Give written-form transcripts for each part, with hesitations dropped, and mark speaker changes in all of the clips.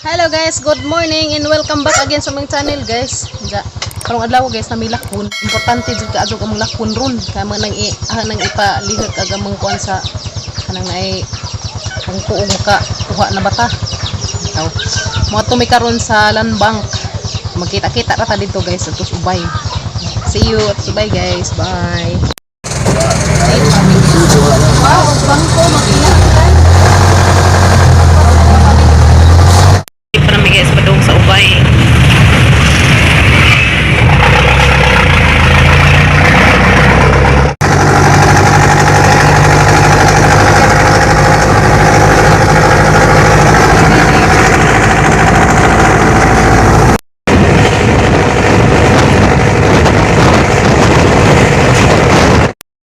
Speaker 1: Hello guys, good morning and welcome back again sa among channel, guys. Ja, karong adlaw guys na may lakon. Importante jud kaadto among lakon ron. Kay man nang i ah, nang ipalihok ag among kuan sa kanang naay kung kuog maka kuha na bata. Taw. Mo mi karon sa Land Bank. Magkita-kita ra ta dito guys ato sa Ubay. See you at Ubay, guys. Bye. Wow, bangko makita. Pa nami guys padung sa Ubay.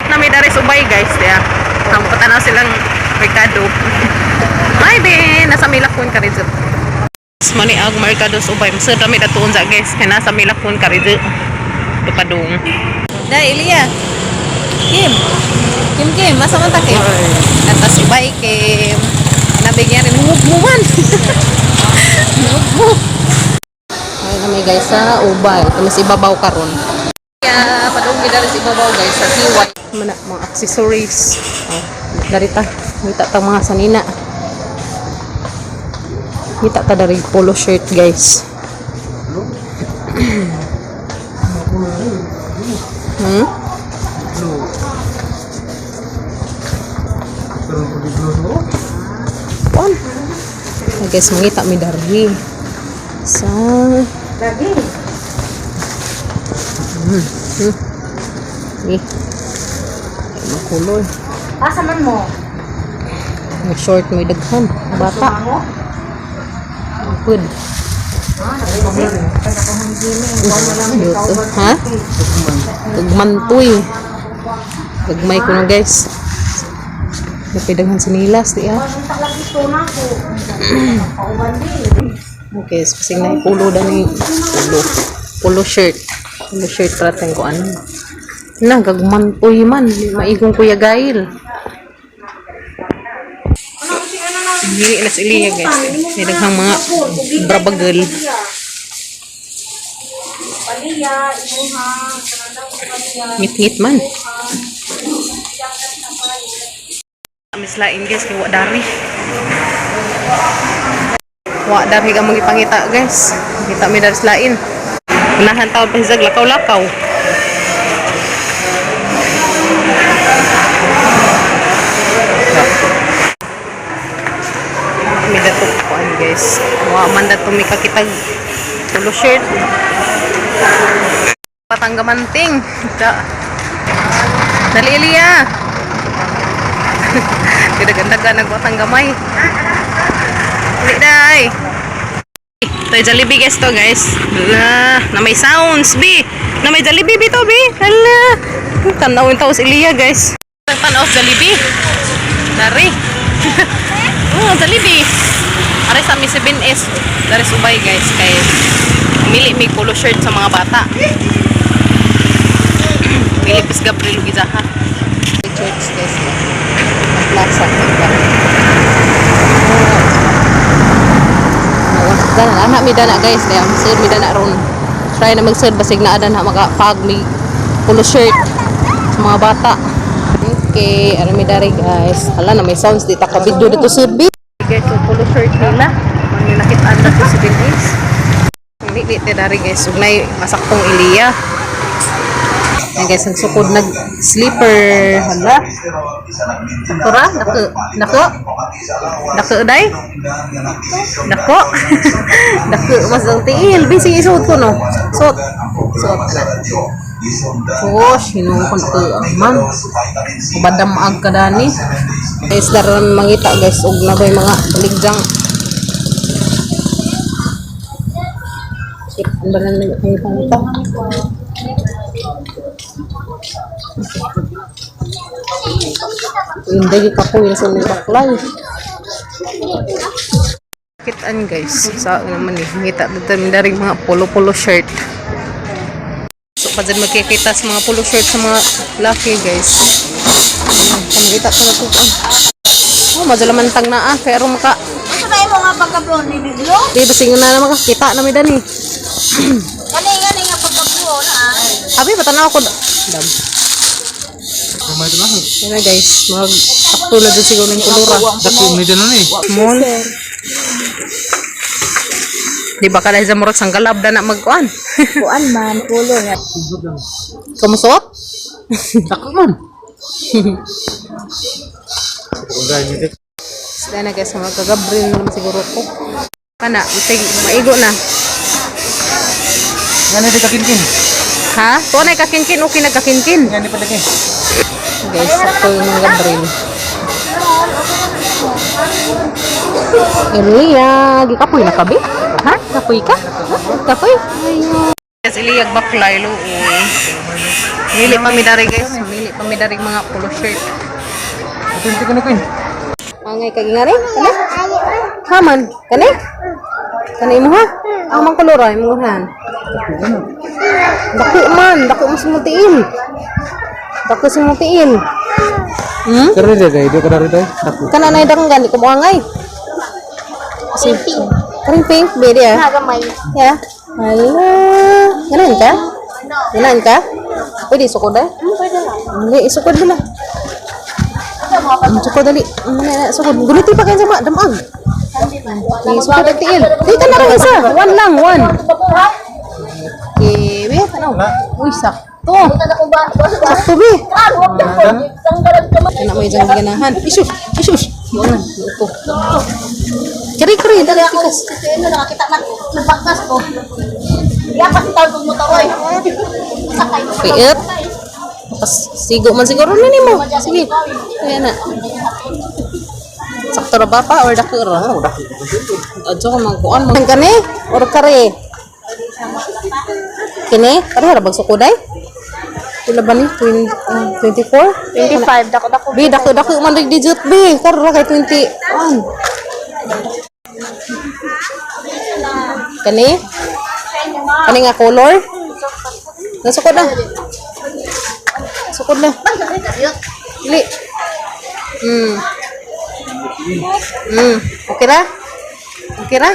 Speaker 1: Na may dari sa Ubay guys, diya. Ang na silang merkado. Ay, be, nasa Milakon ka rin. Mani ag merkado sa Ubay. Masud kami datuon sa guys. Kaya nasa Milakon ka rin. Tupadung. Dai, Elia. Kim. Kim, Kim. Masa man ta, Kim? Atas Ubay, Kim. Nabigyan rin. Ngug mo man. Ngug mo. Ay, na may guys sa Ubay. Ito mas ibabaw karon. Kaya padung mi dari sa ibabaw guys sa TY. Mana mga accessories. Oh, dari ta. Ngita ta mga sanina. Ngita ta dari polo shirt, guys. Pon. Ay, guys, mangita mi dari. Sa
Speaker 2: Lagi.
Speaker 1: Eh. Ay, makuloy.
Speaker 2: Asa man mo?
Speaker 1: May short may daghan. Bata.
Speaker 2: Mo?
Speaker 1: Good. Yuto. Ha? Tugmantoy. Gagmay ko na guys. Napidaghan sa nilas, di ah.
Speaker 2: Lagi to na ko. Pauban din.
Speaker 1: Okay, so kasing na pulo da ni pulo. Pulo shirt. Pulo shirt praten ko ano. Na, gagmantoy man. Maigong kuya gail. Hindi na si Ilya guys. May daghang mga brabagel.
Speaker 2: Paliya, imuha, kanang paliya.
Speaker 1: Ngit-ngit man. Mislain guys, kay wa dari. Wa dari ka mangipangita guys. Kita mi dari slain. Unahan taon pa hizag lakaw-lakaw. Mi dato kuan guys. Wa man dato mi kakitag polo shirt. Patanggamanting. Da. Dali, Elia. Gadagandaga nagbatang gamay. Dali day. Ito yung Jollibee guys to guys. Hala, na may sounds bi. Na may Jollibee bi to bi. Hala. Tanawin tao si Elia guys. Tanaw sa Jollibee. Dari. Oh, Jollibee. Are sa mi 7S. Dari subay guys kay mili mi polo shirt sa mga bata. Pili pis Gabriel ug Izaha. Church guys. Ang plaza kita. Dana anak mi dana guys, kaya sir mi dana ron. Try na mag-sir basig na adan ha maka pag mi polo shirt sa mga bata. Okay, ara mi dari guys. Hala na may sounds di ta ka video dito sir bi. Guys, so polo shirt nila. Mga nakitaan na to sa guys. Hindi di te dari guys, ugnay masaktong Iliya. Ayan guys, nagsukod nag sleeper. Hala. Tura, nako, nako. Nako day. Nako. Nako mas ang tiil. Bising isuot ko no. Suot. Suot na. Oh, hinung ko nako man. Ubadam ag kadani. Guys, daran mangita guys og nabay mga baligjang. Shit, ang balan na yung pangita. Hindi ka po yung sa may baklay. Kitaan guys, sa naman eh, ngita dito dari mga polo-polo shirt. So pa dyan magkikita sa mga polo shirt sa mga laki guys. Pamagita pa na ito. Oh, madala man tang naa, kaya ro maka
Speaker 2: Ano ba nga pagka-blue ni Biglo?
Speaker 1: Di basing na naman kita na mi dani.
Speaker 2: Kani nga ni nga pagka-blue na ah.
Speaker 1: Abi patanaw ko. Dam. Yan na guys, mag sakto na dun siguro ng kulura.
Speaker 3: Dako ni dano ni.
Speaker 1: Small. Di ba kada sa murag sanggalab na na magkuan?
Speaker 2: Kuan man, pulo nga.
Speaker 1: Kamusuot?
Speaker 3: Dako man.
Speaker 1: Sila na guys, magkagabril na naman siguro ko. Kana, itig, maigo na.
Speaker 3: Ngani di kakinkin.
Speaker 1: Ha? Tuwa na kakinkin, okay na kakinkin.
Speaker 3: Ngani pa lagi.
Speaker 1: Guys, sakto yung mga gabril. Eliya, gikapoy na kabi? Ha? Kapoy ka? Ha? Kapoy? Ayun. Guys, Eliya, baklay, luoy. Mili pa mi dari guys. Mili pa mi dari mga polo shirt.
Speaker 3: Atunti ko na queen.
Speaker 1: Angay kag ingari? Kani? Haman, kani? Kani mo ha? Ang mang kolor ay mo han. Dako man, dako mas mutiil. Dako sa mutiil.
Speaker 3: Kare dai dai do kadari dai. Dako.
Speaker 1: Kana nay danggan di ko mo angay. Kasi pink. Karing pink bedi ah.
Speaker 2: Nagamay.
Speaker 1: Ya. Hala. Ganan ka? Ganan ka? Pwede isukod eh?
Speaker 2: Pwede lang.
Speaker 1: Hindi, isukod mo na. Sukod dali. Na, sukod. Guluti pa kayo sa mga damag. Okay, sukod ang tiil. Di ka na rin isa. One lang, one. Okay, wait. Ano? Uy, sakto. Sakto, be. Ano mo yung ganahan? Isus, isus. Mga, ito. Kari, kari, dali, tikas.
Speaker 2: Kasi ano nakakita man nagbakas ko. Ya kasi tawag mo taroy. Sakay.
Speaker 1: Piit. Pas sigo man siguro na nimo. Sige. Ayan na. Sakto ra ba pa or dako ra? Adyo ko man kuan man kani or kare. Kini, kare ra bag sukoday? Pila ba ni? 24?
Speaker 2: 25 dako dako.
Speaker 1: Bi, dako dako man rig digit bi. Kare ra kay 21. Kani? Kani nga color? Nasukod na. Sukod na. Dili. Okay ra? Okay ra?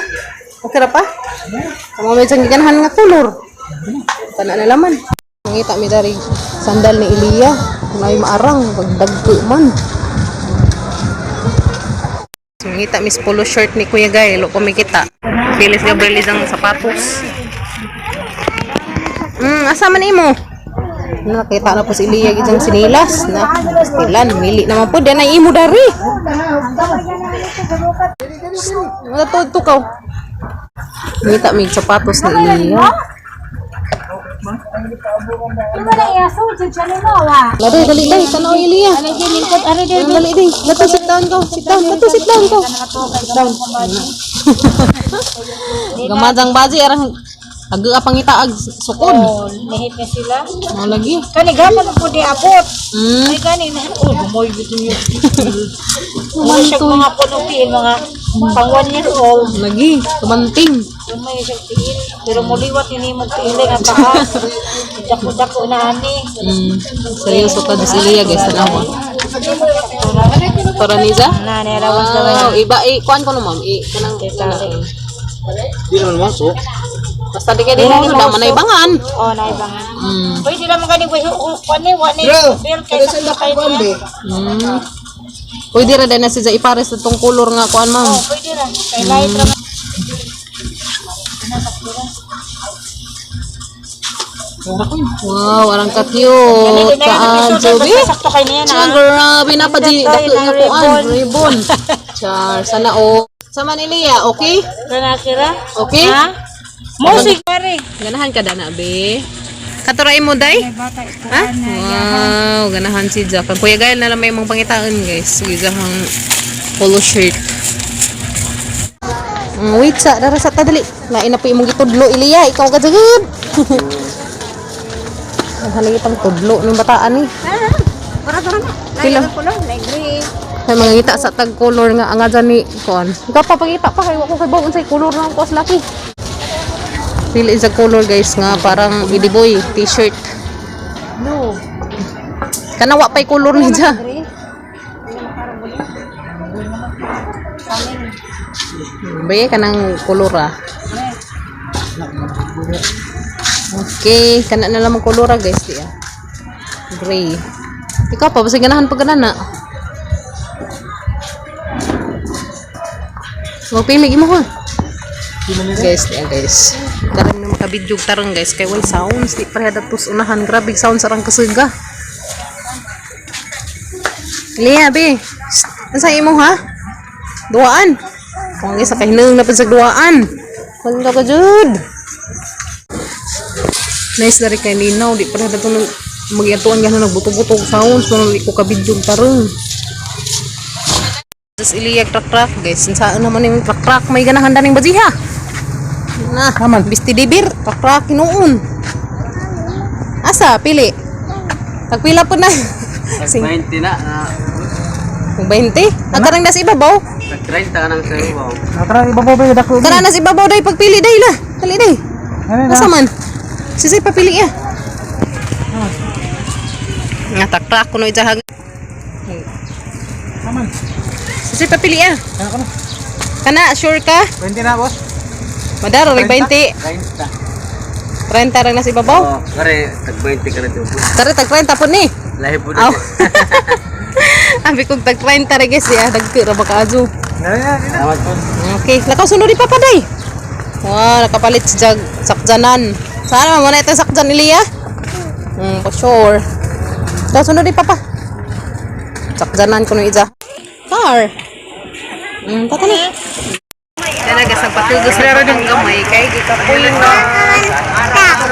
Speaker 1: Okay ra pa? Kamo may siyang giganahan nga color. Kana na laman. Mangita mi dari sandal ni Eliya. May maarang pagdagko man. Mangita mis polo shirt ni Kuya Guy, lo kumikita. Phyllis Gabriel isang sapatos. Asa man imo? Nakita na po si Eliya gid sinilas na. Pastilan, mili naman po dan ay imo dari. Mga tukaw. Ngita mig sapatos ni Eliya. Lari, dali, dali. Tanaw Eliya. Dali, dali. Lato, sit down ko. Sit down. Lato, sit down ko. Sit down. Gamadang baji, arang ag pangita ag sukod.
Speaker 2: Oh, nihit na sila.
Speaker 1: Mo lagi.
Speaker 2: Kani gapon po di abot. Ay gani na oh gumoy gid niyo. Mga siya mga puno tiil mga pang 1 year old.
Speaker 1: Lagi, kumanting.
Speaker 2: Dumay siya tiil pero muliwat ini mo tiil nga taha. Dako-dako na ani.
Speaker 1: Seryoso ka si Liya guys, tanawa. Para niza?
Speaker 2: Na ni rawas
Speaker 1: Wow, iba eh kuan ko no ma'am, eh kanang kanang.
Speaker 3: Di naman masuk.
Speaker 1: Basta di kay di mo sudah manay bangan.
Speaker 2: Oh, na ibangan. Pwede lang gani kuan ni wa ni belt kay sakto kay niya.
Speaker 1: Pwede ra din na siya ipares na tong color nga kuan ma'am.
Speaker 2: Oh, pwede ra. Kay light ra.
Speaker 1: Wow, arang ka cute. Kaan, Joby.
Speaker 2: Sakto kay niya na.
Speaker 1: Char, grabe na pa di dako nga kuan, ribbon. Char, sana o. Sama ni Lia, okay?
Speaker 2: Kana kira?
Speaker 1: Okay?
Speaker 2: Ha? Musik pare.
Speaker 1: Ganahan ka dana, be. Katuray mo, day? Ha? Wow, ganahan si Jack. Ang Kuya Gael na lang may mong pangitaan, guys. Sige, Jack, ang polo shirt. Wait sa, dara sa tadali. Lain na po imong gitudlo, Iliya. Ikaw ka jagid. Ang haligi pang tudlo ng bataan eh.
Speaker 2: Para para na.
Speaker 1: Pila?
Speaker 2: Kulo, like
Speaker 1: Kay mga ngita sa tag color nga anga dyan ni kuan. Ikaw pa pangita pa kay wa ko kay baon say color ng kuas laki. Pili sa color guys nga parang idiboy t-shirt.
Speaker 2: No.
Speaker 1: Kana wa pay color ni dya. Baye kanang kolora. Okay, kana na lang ang kolora, guys, di ah. Gray. Ikaw pa basta ganahan pag na. Magpili mo ko. Guys, di ah, guys. Tarang na makabidyo tarang, guys, kay wal sounds di pareha datos unahan, grabe sounds arang kasuga. Lia, be. Shh, asa imo ha? Duaan. Kung isa kay hinung na pud sa duaan. Wala ka jud. Nice dari kay linaw, di pareha dato nang magyatuan gano'n nagbuto-buto og sounds no di ko kabidyo tarong. Tapos iliyag trak-trak, guys. Saan naman yung trak-trak may ganahan daning bajiha. Na,
Speaker 3: Aman.
Speaker 1: bisti dibir, trak-trak hinuon. Asa pili? Tagpila po na. Sing
Speaker 4: 20 na, na
Speaker 1: 20. Ang karang nasa ibabaw.
Speaker 4: 30 ka nang sa ibaw.
Speaker 3: Nakara ibabaw ba dako.
Speaker 1: Karang nasa ibabaw day pagpili day la. Dali day.
Speaker 3: Ano na?
Speaker 1: Asa man? Sisay papili ya. Nga trak-trak kuno ijahag.
Speaker 3: Aman.
Speaker 1: Sisay papili ya.
Speaker 3: Ano ka na?
Speaker 1: Kana sure ka?
Speaker 3: 20 na, boss.
Speaker 1: Madaro rin 20.
Speaker 4: 30.
Speaker 1: 30 rin nasa ibabaw.
Speaker 4: Oh, kare tag 20 ka na to.
Speaker 1: Tara tag 30 po ni.
Speaker 4: Lahi po
Speaker 1: Aw.
Speaker 4: na.
Speaker 1: Abi kong tag 30 ra, guys, ya dagko ra ba kaajo.
Speaker 3: Na na na.
Speaker 4: Salamat po.
Speaker 1: Okay, lakaw sunod di papa day. Wow, nakapalit si Jag sakjanan. Sana mo na ito sakjan ni Lia? For sure. Lakaw sunod di papa. Sakjanan ko no ija. Car. Tata na. Dala sa patugos na ang gamay kay gikapoy na.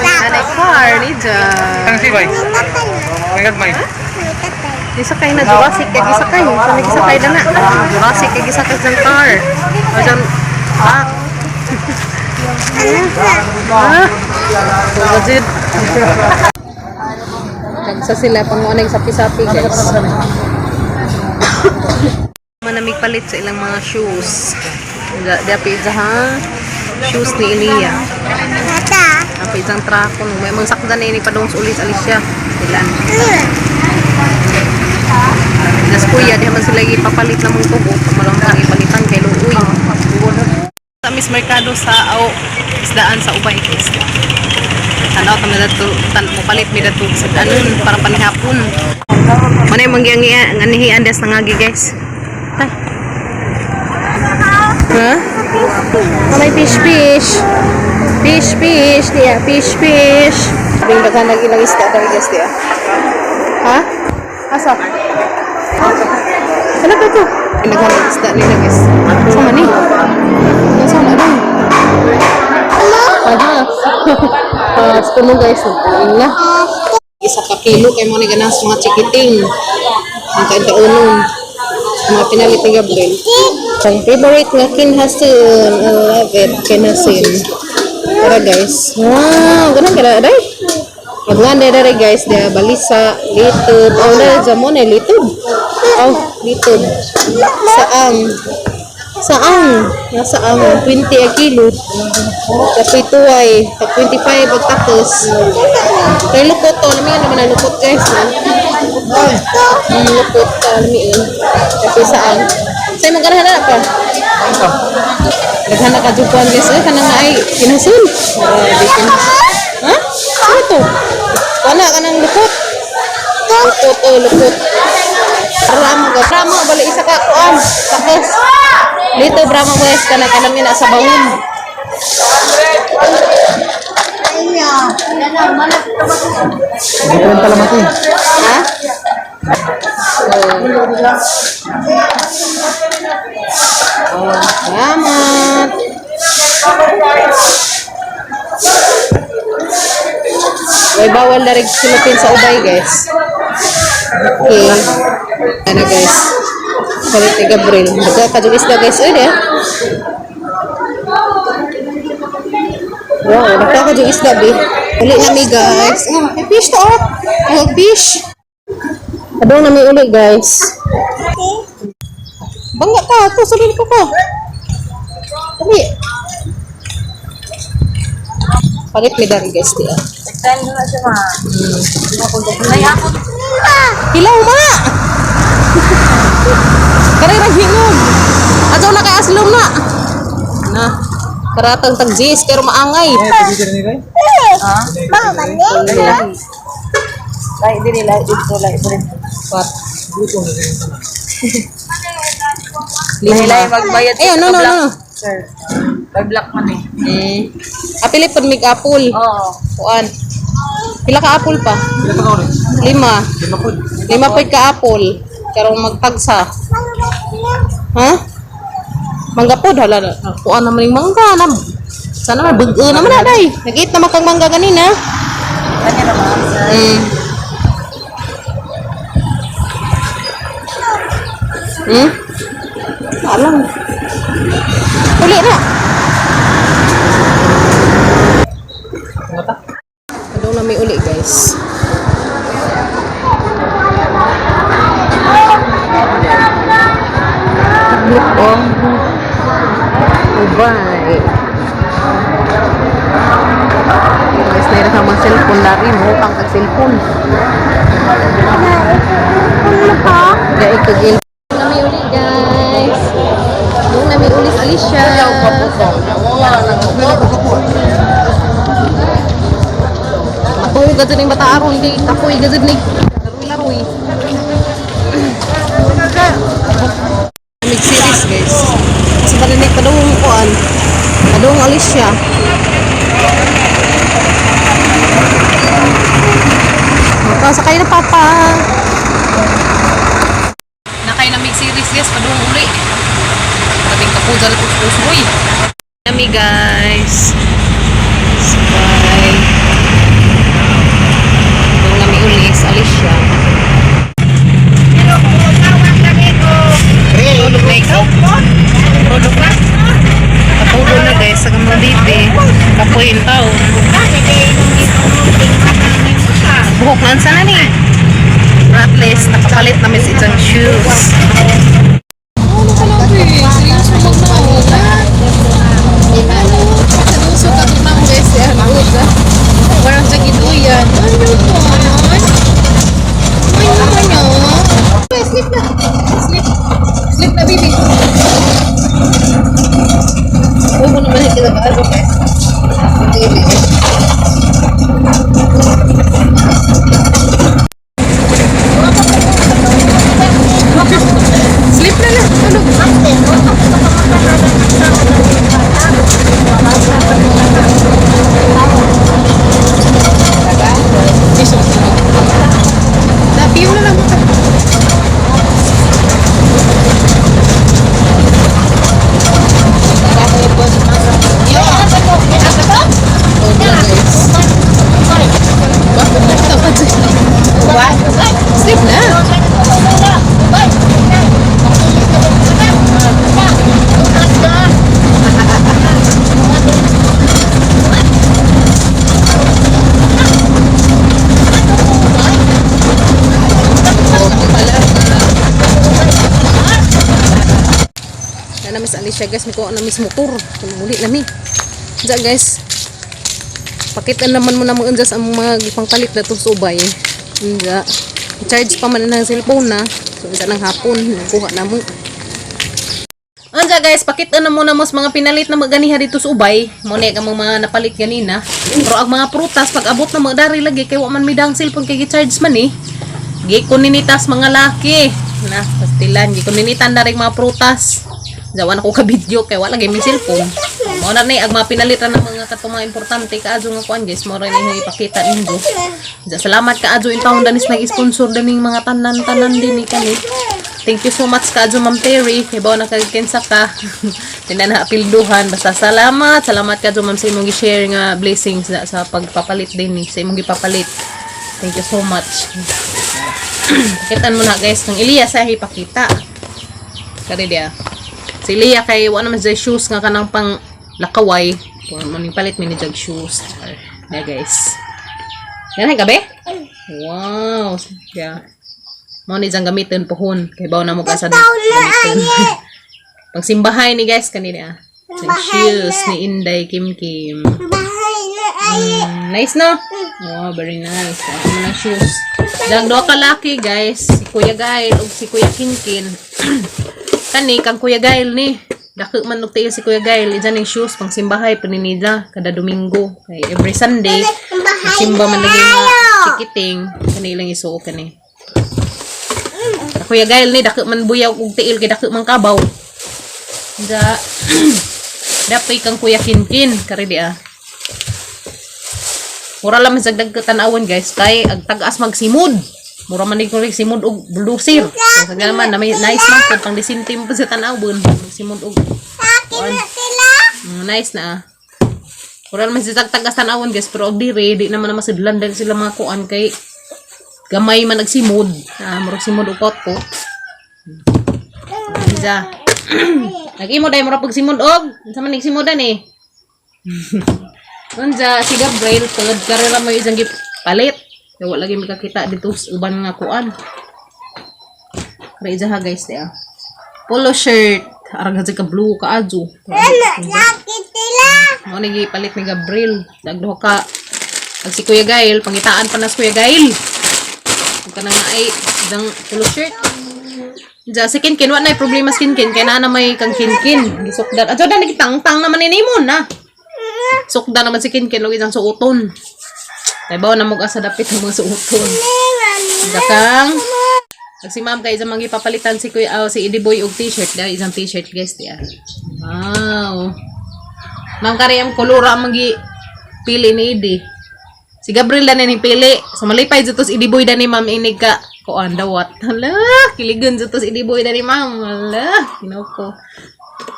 Speaker 1: Nanay car ni Ja.
Speaker 3: Ang sibay. Ang gagmay.
Speaker 1: Gisakay na Jurassic kay gisakay. Sa may gisakay na na. Jurassic kay gisakay sa car. O sa truck. Ah. Legit. Kagsa sila pang mo sapi-sapi, guys. Manamig palit sa ilang mga shoes. Dapi ha shoes ni Elia. Dapi isang truck no. May mga sakdan na ini padung sa ulis Alicia. Ilan. Nas kuya, di man sila ipapalit na mong tubo. Malang kang ipalitan kay Luoy. Sa Miss Mercado sa aw isdaan sa ubay, guys. Tanaw ta dato tan mo palit mi dato sa anon para panihapon. Manay manggiang nganihian des nangagi, guys. Ta. Ha? Oh, may fish fish. Fish fish diya, fish fish. Bing daghan lagi lang isda dali, guys, diya. Ha? Asa? Ano ba ito? Daghan ang isda nila, guys. Sa man ni? Nasa na dong? Aha. Ah, kuno, guys, nagpuin na. Isa ka kilo kay mo ni ganang sa mga chikiting. Ang kain-kaunon. Mga pinalit ni Gabriel. Ang favorite nga kinhasin. I love it. Kinhasin. Tara, guys. Wow, ganun ka na, aday. Maganda dere, guys, dia balisa, litod. Oh, na jamon eh litod. Oh, litod. Saang. Saang. Nasa ang 20 a kilo. Kapoy tuway, tag 25 ag takos. Kay lukot to, lami naman ang lukot, guys. Na. Lukot ka lami. Kapoy saang. Say maganahan na pa. Daghan na ka jukuan, guys. Ay kanang ay kinasun. Grabe kin. Ha? Ano to? Wala ka ng lukot. Lukot oh, lukot. Ramo ka. Ramo bali isa ka kuan. Tapos dito bramo, guys, kana kanami na sa bawon.
Speaker 3: Hindi ko lang talamati.
Speaker 1: Ha? Oh. Salamat. May bawal na rin sulupin sa ubay, guys. Okay. Ano, guys? Palit ni Gabriel. Baga, kadug isda, guys. Uy, de. Wow, nagkakadug isda, be. Uli na mi, guys. Ah, may fish to, oh. Oh, fish. Adong na mi uli, guys. Bangga ka. Ito, sabihin ko ka. Dali. Palit mi dari, guys, diya.
Speaker 2: Nagtayo na siya ma. Ay, ako.
Speaker 1: Hilaw ma! Karay ra hingog. Adto na kay aslom na. Na. Karatang tag G's pero maangay.
Speaker 2: Ha? Ay, di nila. Dito lang. Ito rin.
Speaker 1: What?
Speaker 2: Nila magbayad.
Speaker 1: Ayun, no, no, no.
Speaker 2: Sir. May black man eh.
Speaker 1: Apili pod mig apple.
Speaker 2: Oo.
Speaker 1: Kuan. Pila ka apple pa?
Speaker 3: Pila pa ka oras?
Speaker 1: 5.
Speaker 3: 5 po.
Speaker 1: 5 pod ka apple. Karong magtagsa. Ha? Mangga pod hala na. Kuan naman yung mangga na. Sana may bug naman na day. Nag-eat naman kang mangga ganina.
Speaker 2: Kanya naman, sir.
Speaker 1: Alam. Uli na. Ano na may uli, guys. Oh. Bye. Guys, nahirap ang mga cellphone dari mo. Pang kag-cellphone. Gaig kag. Nami uli, guys. Nung nami uli sa Alicia. Matuog ka dyan yung bata aron. Di kapoy ka dyan ni. Laroy-laroy. Mig series, guys. Kasi parinig pa doon kuan. Padung Alicia. Magkasakay na, Papa. Nakay na mig series, guys, padung uli. Parating kapudal pusoy. Nami, guys. Bye. Padung nami uli sa Alicia. Tulog na ikaw? Tulog na? Patulog na, guys, sa mga bibi. Kapoy yung tao. Buhok na sana ni. Pero at least, nakapalit namin sa isang shoes. Ano ka lang, be? Seryoso magnaon, ha? Ano? Seryoso ka na, guys. Ano? Parang sa giduyan. Ano po? Ano? Ano? Sleep na. Sleep. Sleep na, baby. Huwag mo naman yung kinabaan mo, guys. Baby. Sleep na lang. Tulog. Napiyo na lang. Sleep na. Na namis Alicia, guys, may kuha na mis motor. Muli na mi. Diyan, guys. Pakita naman mo na mo unjas ang mga gipangpalit na to sa ubay. Unja. Charge pa man na ng cellphone na. So unsa nang hapon, nakuha na mo. Unja, guys, pakita na muna mo sa mga pinalit na maganiha dito sa ubay. Mo ni ang mga napalit ganina. Pero ang mga prutas pag abot na mga dari lagi kay wa man mi dang cellphone kay gi-charge man eh. Gikuninitas mga laki. Na, pastilan. Gikuninitan na rin mga prutas. Jawan ako ka video kay wala gyud may cellphone. Mao na ni ang mga pinalitan ng mga katong mga importante kaadyo nga kuan, guys, mo ra ni ipakita ninyo. Ja, salamat kaadyo in taon danis nag-sponsor daning mga tanan-tanan din ni kani. Thank you so much kaadyo, Ma'am Terry. Hibaw na kag kinsa ka. Tinan na apilduhan basta salamat. Salamat kaadyo, Ma'am, sa imong gi-share nga blessings na, sa pagpapalit din ni sa imong gipapalit. Thank you so much. Pakitan mo na, guys, kang Elias ay ipakita. Kari dia. Si Leah kay wa naman siya shoes nga kanang pang lakaway. Kung mo ning palit mi ni jag shoes. Na, guys. Yan ay gabi? Wow. Yeah. Mo ni jang gamitin pohon kay baw na mo ka sa gamitin. Pang simbahay ni, guys, kanina. Ang shoes ni Inday Kim Kim. Nice no? Wow, very nice. Ang mga shoes. Dag do ka laki, guys. Si Kuya Gail ug si Kuya Kinkin. Kani kang Kuya Gail ni. Dako man og tiil si Kuya Gail, iyan ning shoes pang simbahay pa ni nila kada Domingo. Kay every Sunday, simba man lagi mga chikiting, kani ilang isuo kani. Kuya Gail ni dako man buyaw og tiil kay dako man kabaw. Da dapay kang Kuya Kinkin kari di ah. Mura lang man dag tanawon, guys, kay ag tag-as magsimod. Mura man ni ko simod og bulldozer. So, sa naman na may nice man pud pang disente mo pa sa tanawon. Simod og kuan. Nice na ah. Mura man sa tag-as tanawon, guys, pero og dire di naman na masidlan dahil sila mga kuan kay gamay man nagsimod. Ah, murag simod og kot. Isa. Nag-imo dahil mura pag simod og. Unsa man nagsimudan eh. Unsa si Gabriel tungod karera mo isang gipalit. Kaya wala lagi makakita dito sa uban nga kuan. Kaya isa ha, guys, di ah. Polo shirt. Arang ka blue ka adyo. Mo ni gipalit ni Gabriel. Dagdo ka. Ag si Kuya Gail, pangitaan pa na si Kuya Gail. Ug kanang naay dang polo shirt. Diya, si Kinkin, wa na problema sa Kinkin. Kaya na may kang Kinkin. Gisukdan. Adyo na, nagitangtang naman ni mo na. Sukda naman si Kinkin, og isang suoton. Kay bawa na mo sa dapit ng mga suoton. Dakang. Ag si ma'am kay isang mangipapalitan si Kuya si Idi Boy og t-shirt dahil isang t-shirt, guys, diya. Wow. Ma'am, kari ang kolora ang magi pili ni Idi. Si Gabriel na ni pili. So malipay jud to si Idi Boy dani, ma'am, inig ka kuan dawat. Hala, kiligon jud to si Idi Boy dani, ma'am. Hala, Ginoo.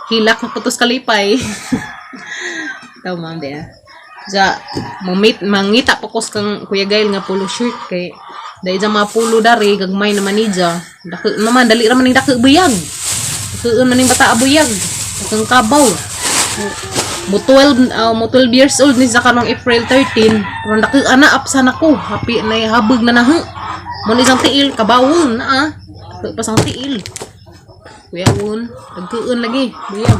Speaker 1: Hilak na putos kalipay. Taw, ma'am, diya. Sa mamit mangita pa ko sa kang Kuya Gail nga polo shirt kay dahil sa mga polo dari gagmay naman ni dya. Dako naman dali ra man ning dako buyag. Dakuon man ning bata buyag. Dakong kabaw. Mo 12 mo 12 years old ni sa kanong April 13. Pero dako ana apsan ako. Happy na habog na nahu. Mo ni isang tiil kabawon na ah. Dako pa sang tiil. Kuya un, dagkuon lagi, buyag.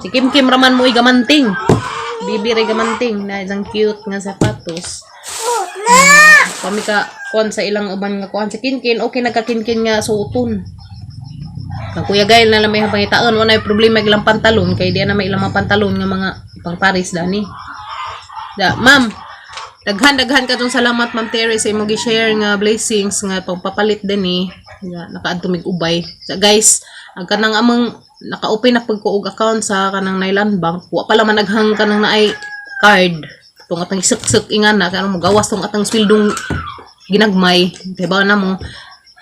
Speaker 1: Si Kim Kim raman mo igamanting. Bibi ra gamanting na isang cute nga sapatos. Kami ka kuan sa ilang uban nga kuan si Kinkin, okay nagka-Kinkin nga suoton. Kang Kuya Gail na lang may pangitaan, wala may problema ilang pantalon kay di na may ilang mga pantalon nga mga pang Paris dani. Da, ma'am, daghan daghan ka tong salamat, Ma'am Terry, sa imong gi-share nga blessings nga pagpapalit din eh. Nga nakaadto mig ubay. So, guys, ang kanang among naka-open na pud ko og account sa kanang Nailand Bank. Wa pala man naghang kanang naay card. Tong atang isuksok ingana kay mo gawas tong atang swildong ginagmay. Kay ba na mo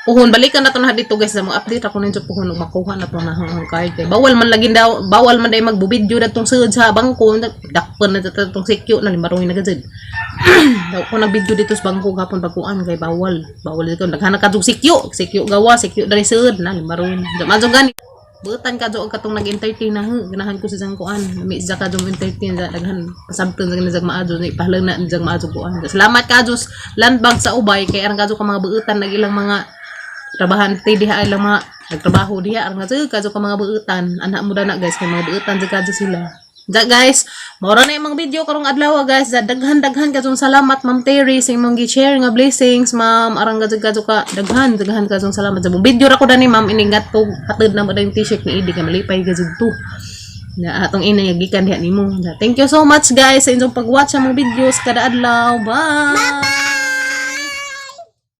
Speaker 1: puhon balikan na to na dito, guys, mo update ako ninyo puhon ug makuha na to na ang card kay bawal man lagi daw, bawal man day magbubidyo datong sud sa bangko, dakpon na datong secure na limaroy na gud daw ko nag-video dito sa bangko gapon pagkuan kay bawal bawal dito, daghan na kadtong sikyo sikyo gawa sikyo dali sud na limaroy na madyo gani. Butan ka og katong nag-entertain na hu ganahan ko sa isang kuan, lami sa ka entertain sa daghan pasabton sa kanang maadyo ni pahalang na sa maadyo kuan. Salamat ka Diyos Land Bank sa Ubay kay aron kadto ka mga buutan nag ilang mga trabahante diha, ilang mga nagtrabaho diha, aron kadto kadto ka mga buutan anak mo na, guys, kay mga buutan sa kadto sila. Ja guys, mao na imong video karong adlaw, guys. Ja, daghan daghan kadtong salamat, Ma'am Terry, sa imong gi-share nga blessings, ma'am. Arang kadto kadto ka daghan daghan kadtong salamat. Sa video ra ko dani, ma'am, ining gatog hatod na mo dayong t-shirt ni Idi kay malipay ka jud to. Na atong ina gikan diha nimo. Ja, thank you so much, guys, sa inyong pag-watch sa mga videos kada adlaw. Bye.